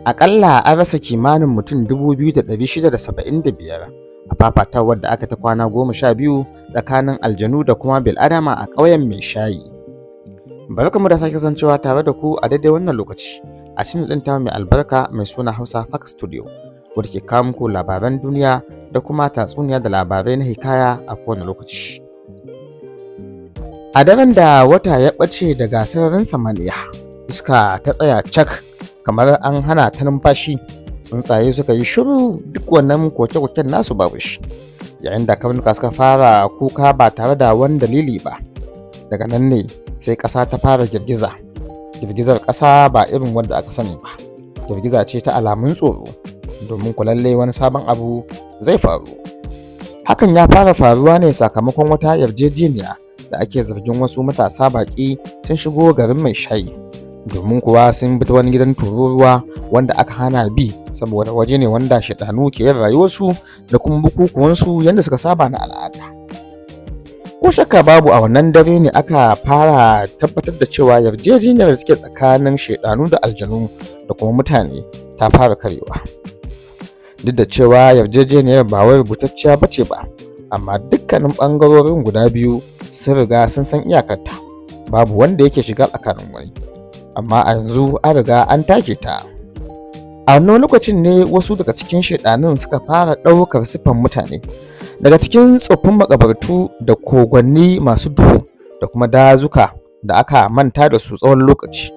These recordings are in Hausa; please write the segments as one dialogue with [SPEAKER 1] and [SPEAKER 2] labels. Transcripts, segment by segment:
[SPEAKER 1] Aƙalla an rasa kimanin mutum 2,675 a fafatawar da aka ta kwana 12 tsakanin aljanu da kuma bil'adama a ƙauyen Maishayi. Barkanmu da sake kasancewa tare da ku a daidai wannan lokaci a channel ɗin tamu mai albarka mai suna Hausa Park Studio, wadda ke kawo muku labaran duniya da kuma tatsuniya da labarai na hikaya a kowane lokaci. A daren da wata ya ɓace daga sararin samaniya, iska ta tsaya cak kamar an hana ta numfashi, tsuntsaye suka yi shiru, duk wannan koke-koken nasu babu shi, yayin da karnuka suka fara kuka ba tare da wani dalili ba. Daga nan ne sai ƙasa ta fara girgiza. Girgizar ƙasa ba irin wadda aka sani ba, girgiza ce ta alamun tsoro, domin ku lallai wani sabon abu zai faru. Hakan ya fara faruwa ne sakamakon wata yarjejeniya da ake zargin wasu matasa baƙi sun shigo garin Maishayi, domin kuwa sun bi ta wani gidan tururuwa wanda aka hana bi, saboda waje ne wanda shaiɗanu ke yin rayuwarsu da kuma bukukuwansu yadda suka saba na al'ada. Ko shakka babu, a wannan dare ne aka fara tabbatar da cewa yarjejeniyar da take tsakanin shaiɗanu da aljanu da kuma mutane ta fara karyewa. Duk da cewa yarjejeniyar ba wai rubutacciya ba ce ba, amma dukkanin ɓangarorin guda biyu sun riga sun san iyakarta, babu wanda yake shiga tsakanin wani. Amma a yanzu an riga an take ta. A wannan lokacin ne wasu daga cikin shaiɗanun suka fara ɗaukar siffar mutane. Daga cikin tsoffin maƙabartu da kogwanni masu duhu da kuma dazuka da aka manta da su tsawon lokaci,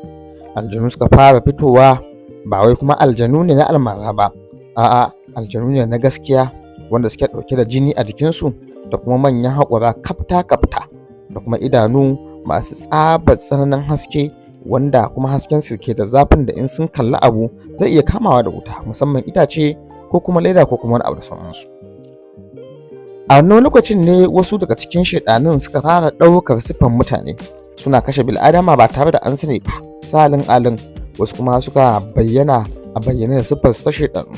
[SPEAKER 1] aljanu suka fara fitowa. Ba wai kuma aljanu ne na almara ba, a'a, aljanu ne na gaskiya wanda suke ɗauke da jini a jikinsu da kuma manyan haƙora kafta-kafta da kuma idanu masu tsabar tsananin haske, wanda kuma haskensu ke da zafin da in sun kalli abu zai iya kamawa da wuta, musamman itace ko kuma leda ko kuma wani abu da sauransu. A wannan lokacin ne wasu daga cikin shaiɗanun suka fara ɗaukar siffar mutane, suna kashe bil'adama ba tare da an sani ba, salin alin. Wasu kuma suka bayyana a bayyane da siffar su ta shaiɗanu,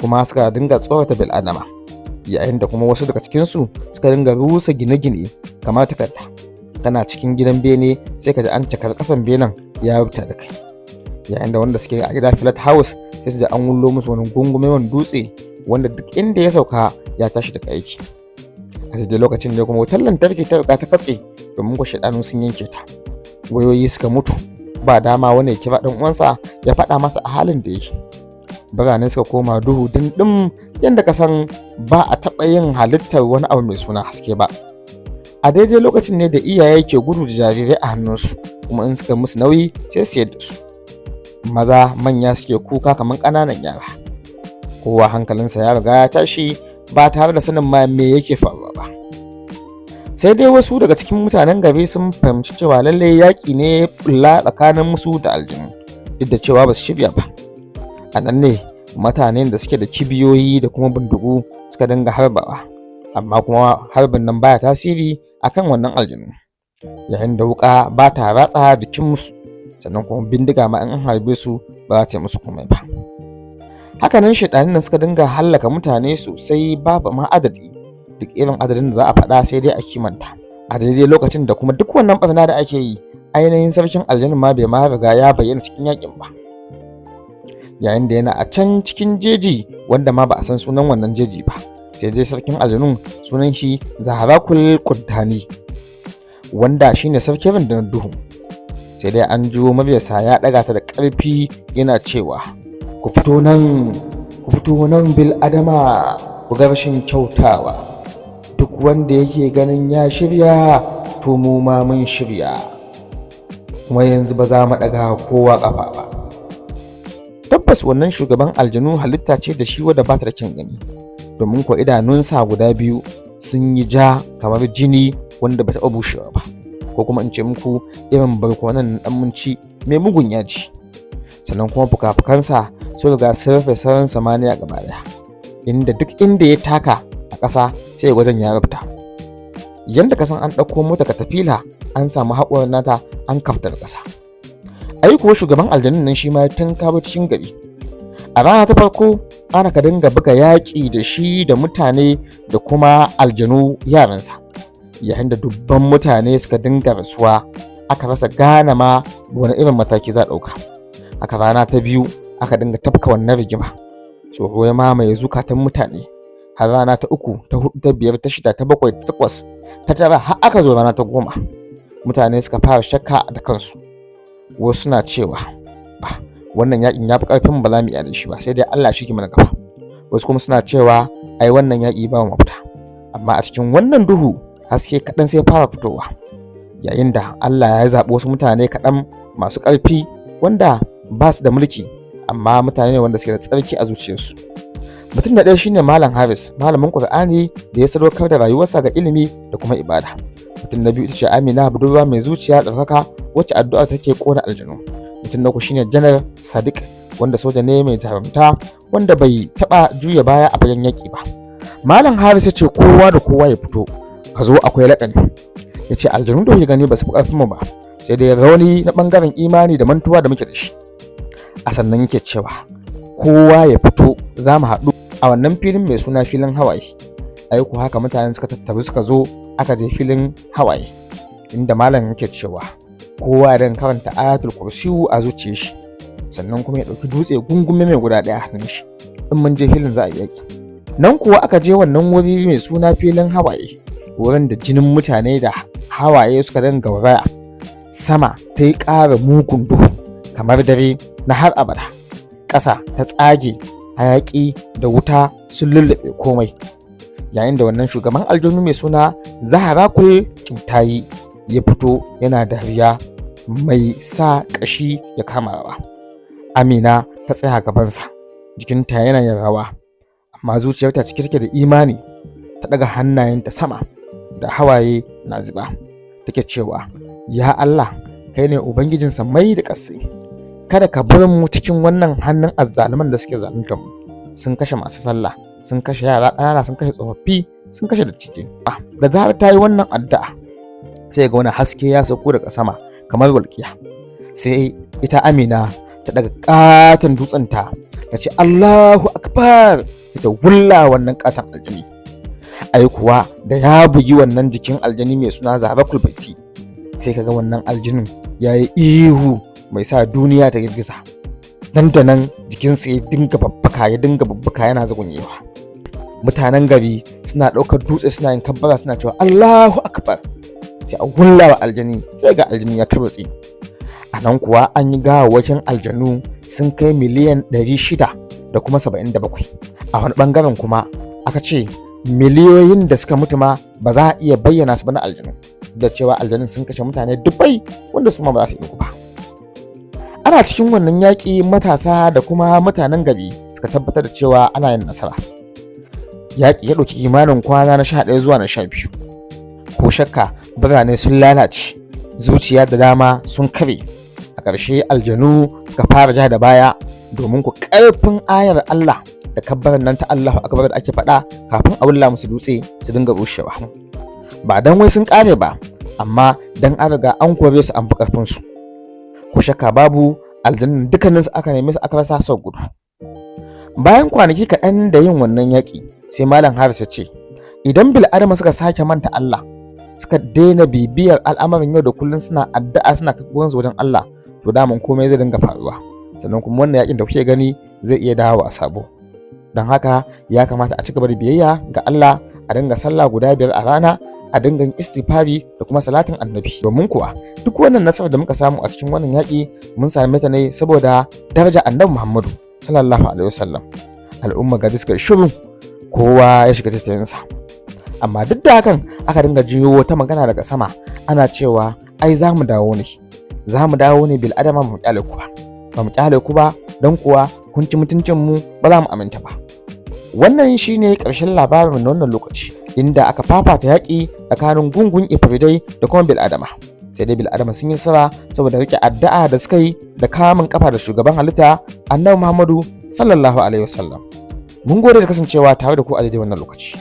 [SPEAKER 1] kuma suka dinga tsorata bil'adama, yayin da kuma wasu daga cikinsu suka dinga rusa gine-gine kamar takarda. Kana cikin gidan bene, sai ka ji an cakar ƙasan benen ya rufta da kai, yayin da wanda suke a gida flat house sai su ji an wullo musu wani gungumen dutse wanda duk inda ya sauka ya tashi daga aiki. A daidai lokacin da kuma wutar lantarki ta riga ta katse, domin ko shaidanu sun yanke ta, wayoyi suka mutu, ba dama wani ya kira ɗan uwansa ya faɗa masa a halin da yake. Birane suka koma duhu dindin, yadda ka san ba a taɓa yin halittar wani abu mai suna haske ba. A daidai lokacin ne da iyaye ke gudu da jarirai a hannunsu, kuma in suka musu nauyi sai su yadda su. Maza manya suke kuka kamar ƙananan yara. Kowa hankalinsa ya riga ya tashi ba tare da sanin ma me yake faruwa ba. Sai dai wasu daga cikin mutanen gari sun fahimci cewa lallai yaƙi ne bulla tsakanin musu da aljanu, duk da cewa ba su shirya ba. A nan ne mutanen da suke da kibiyoyi da kuma bindigu suka dinga harbawa, amma kuma harbin nan baya tasiri akan wannan aljanu, yayin da wuƙa ba ta ratsa jikin musu, sannan kuma bindiga ma in an harbe su ba za ta yi musu komai ba. Hakanan shaiɗanun nan suka dinga hallaka mutane sosai, babu ma adadi, duk irin adadin da za a faɗa sai dai a kimanta. A daidai lokacin da kuma duk wannan ɓarna da ake yi, ainihin sarkin aljanun ma bai ma riga ya bayyana cikin yakin ba, yayin da yana a can cikin jeji wanda ma ba a san sunan wannan jeji ba. Sai dai sarkin aljanun sunan shi Zaharakul Kuddani, wanda shine sarkin rundunar duhu. Sai dai an jiyo muryarsa ya ɗaga ta da ƙarfi yana cewa, "Ku fito nan, ku fito nan, bil adama, ku ga rashin kyautawa. Duk wanda yake ganin ya shirya, to mu ma mun shirya, kuma yanzu ba za mu ɗaga kowa ƙafa ba." Tabbas wannan shugaban aljanu halitta ce da shi wadda ba ta da kyan gani, domin kuwa idanunsa guda biyu sun yi ja kamar jini wanda ba taɓa bushewa ba, ko kuma in ce muku irin barkonon ɗan munci mai mugun yaji. Sannan kuma fuka-fukansa sun riga sun rufe sararin samaniya gaba ɗaya, inda duk inda ya taka a ƙasa sai wajen ya rufta, yanda ka san an ɗauko mota katafila an samu haƙorin nata an kaftar ƙasa. Ai kuwa shugaban aljanun nan shi ma ya tunkaro cikin gari. A rana ta farko ana ka dinga buga yaƙi da shi da mutane da kuma aljanu yaransa, yayin da dubban mutane suka dinga rasuwa, aka rasa gane ma wani irin mataki za a ɗauka. Haka rana ta biyu. Aka dinga tafka wannan rigima. Tsoro ya mamaye zukatan mutane har rana ta uku, ta hudu, ta biyar, ta shida, ta bakwai, ta takwas, ta tara, har aka zo rana ta 10. Mutane suka fara shakka da kansu. Wasu suna cewa, "Ba wannan yakin ya fi karfin, ba za mu iya da shi ba, sai dai Allah shi ke mana gaba." Wasu kuma suna cewa, "Ai wannan yaƙi ba mu mafita." Amma a cikin wannan duhu, haske kaɗan sai fara fitowa, yayin da Allah ya zaɓi wasu mutane kaɗan masu ƙarfi, wanda ba su da mulki, amma mutane ne wanda suke da tsarki a zuciyarsu. Mutum na ɗaya shine Malam Haris, malamin Qur'ani da ya sadaukar da rayuwarsa ga ilimi da kuma ibada. Mutum na biyu ita ce Amina, budurwa mai zuciya tsarkaka wacce addu'a take kona aljanu. Mutum na uku shine Janar Sadiq, wanda soja ne mai jarumta wanda bai taɓa juya baya a fagen yaƙi ba. Malam Haris ya ce kowa da kowa ya fito a zo, akwai laƙani. Ya ce, "Aljanu da kuke gani ba su fi ƙarfinmu ba, sai dai rauni na ɓangaren imani da mantuwa da muke da shi." A sannan yake cewa kowa ya fito, za mu haɗu a wannan filin mai suna Filin Hawaye. Ai ko haka mutane suka tattaru, suka zo, aka je Filin Hawaye, inda malam yake cewa kowa ya dinga karanta Ayatul Kursiyu a zuciyar shi, sannan kuma ya ɗauki dutse gungume mai guda ɗaya a hannun shi. In mun je filin, za a yi yaƙi. Nan kuwa aka je wannan wuri mai suna Filin Hawaye, wurin da jinin mutane da hawaye suka dinga gauraya. Sama ta yi ƙara mugun duhu kamar dare na har abada. Ƙasa ta tsage, hayaƙi da wuta sun lullube komai, yayin da wannan shugaban aljanu mai suna Zaharakul Kimtayi ya fito yana dariya mai sa ƙashi ya kama rawa. Amina ta tsaya gabansa, jikinta yana yin rawa, amma zuciyarta cike take da imani. Ta ɗaga hannayenta sama da hawaye na zuba, take cewa, "Ya Allah, kai ne ubangijin sammai da ƙasai. Kada ka bar mu cikin wannan hannun azzaluman da suke zaluntar mu. Sun kashe masu sallah, sun kashe yara ƙanana, sun kashe tsofaffi, sun kashe dattijai." Da zarar ta yi wannan addu'a, sai ga wani haske ya sauko daga sama kamar walƙiya. Sai ita Amina ta daga katon dutsenta, ta ce, "Allahu Akbar!" Ta wulla wannan katon aljani. Ai kuwa da ya bugi wannan jikin aljani mai suna Zaharakul Baiti, sai kaga wannan aljinin ya yi ihu mai sa duniya ta girgiza. Nan da nan jikinsa ya dinga babbaka, ya dinga babbaka, yana zagonyewa. Mutanen gari suna ɗaukar dutse, suna yin kabbara, suna cewa, "Allahu Akbar!" Sai a wulla wa aljani, sai ga aljani ya tarwatse. A nan kuwa an yi gawawwakin aljanu sun kai miliyan 677. A wani ɓangaren kuma aka ce miliyoyin da suka mutu ma ba za a iya bayyana su ba na aljanu, da cewa aljanun sun kashe mutane dubbai wanda su ma ba za su iya ba. Ana cikin wannan yaƙi, matasa da kuma mutanen gari suka tabbatar da cewa ana yin nasara. Yaƙi ya ɗauki kimanin kwana na 11 zuwa na 12. Ko shakka, birane sun lalace, zuciya da dama sun kare. A ƙarshe aljanu suka fara ja da baya, domin ku ƙarfin ayar Allah da kabbaran nan ta Allahu Akbar da ake faɗa kafin a wulla musu dutse su dinga rushewa. Ba dan wai sun ƙare ba, amma dan an riga an kore su, an fi ƙarfin su. Ko shakka babu, aljanun dukkaninsu aka neme su aka rasa, sau gudu. Bayan kwanaki kaɗan da yin wannan yaƙi, sai Malam Haris ya ce idan bil'adama suka sake manta Allah, suka daina bibiyar al'amarin yau da kullum, suna addu'a, suna kai wajen Allah, to daman komai zai dinga faruwa. Sannan kuma wannan yakin da kuke gani zai iya dawo a sabo. Don haka ya kamata a ci gaba da biyayya ga Allah, a dinga sallah guda biyar a rana, a dinga yin istighfari da kuma salatin Annabi, domin kuwa duk wannan nasarar da muka samu a cikin wannan yaƙi, mun same ta ne saboda daraja Annabi Muhammadu sallallahu alaihi wasallam. Al'umma gari suka shiru, kowa ya shiga tattayinsa. Amma duk da hakan, aka dinga jiyo wata magana daga sama ana cewa, "Ai za mu dawo ne, za mu dawo ne. Bil adama, mu kyale ku ba, ba mu kyale ku ba, don kuwa kun ci mutuncin mu, ba za mu aminta ba." Wannan shine ƙarshen labarin na wannan lokaci, inda aka fafata yaƙi tsakanin gungun ifridai da kuma bil'adama. Sai dai bil'adama sun yi nasara saboda rike addu'a da suka yi da kamun kafa da shugaban halitta Annabi Muhammadu sallallahu alaihi wasallam. Mun gode da kasancewa tare da ku a daidai wannan lokaci.